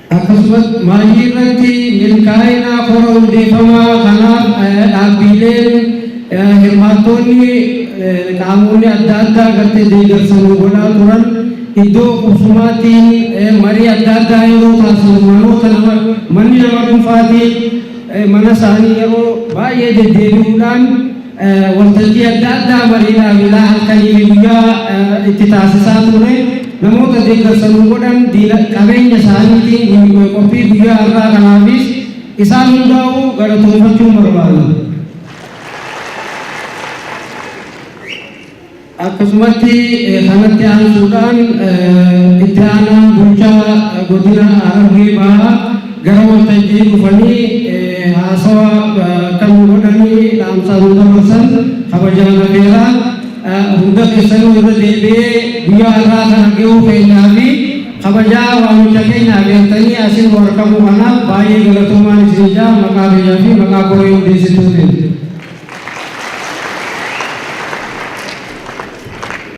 Akkasumas maayii irratti milkaa'ina kora hundeeffamaa kanaaf dhaabbiileen hirmaattoonni qaamonni adda addaa gartee deeggarsa nu godhaa turan iddoo qubsumaatiin marii adda addaa yeroo taasifnu manoota nama manni nama dhuunfaatiin mana isaanii yeroo baay'ee deddeebi'uudhaan waltajjii adda addaa mariidhaaf ilaa halkanii fi guyyaa itti taasisaa turre. Namoota deeggarsa nuu godhan diina qabeenya isaaniitiin qophii guyyaa har'aa kanaafis isaan hundaa'uu galatoomfachuun barbaada. Akkasumatti kanatti aansuudhaan itti aanaan bulchaa godina Harargee Bahaa gara waltajjii dhufanii haasawa akka nu godhanii dhaamsa nu dabarsan kabajaan afeeraa. Hunda keessanuu irra deebi'ee guyyaa har'aa kana gahuu keenyaa fi kabajaa waamicha keenya afeertanii asiin nu argamuu kanaaf baay'ee galatoomaan isin jaa maqaa kiyyaa fi maqaa koree hundeessituutiin.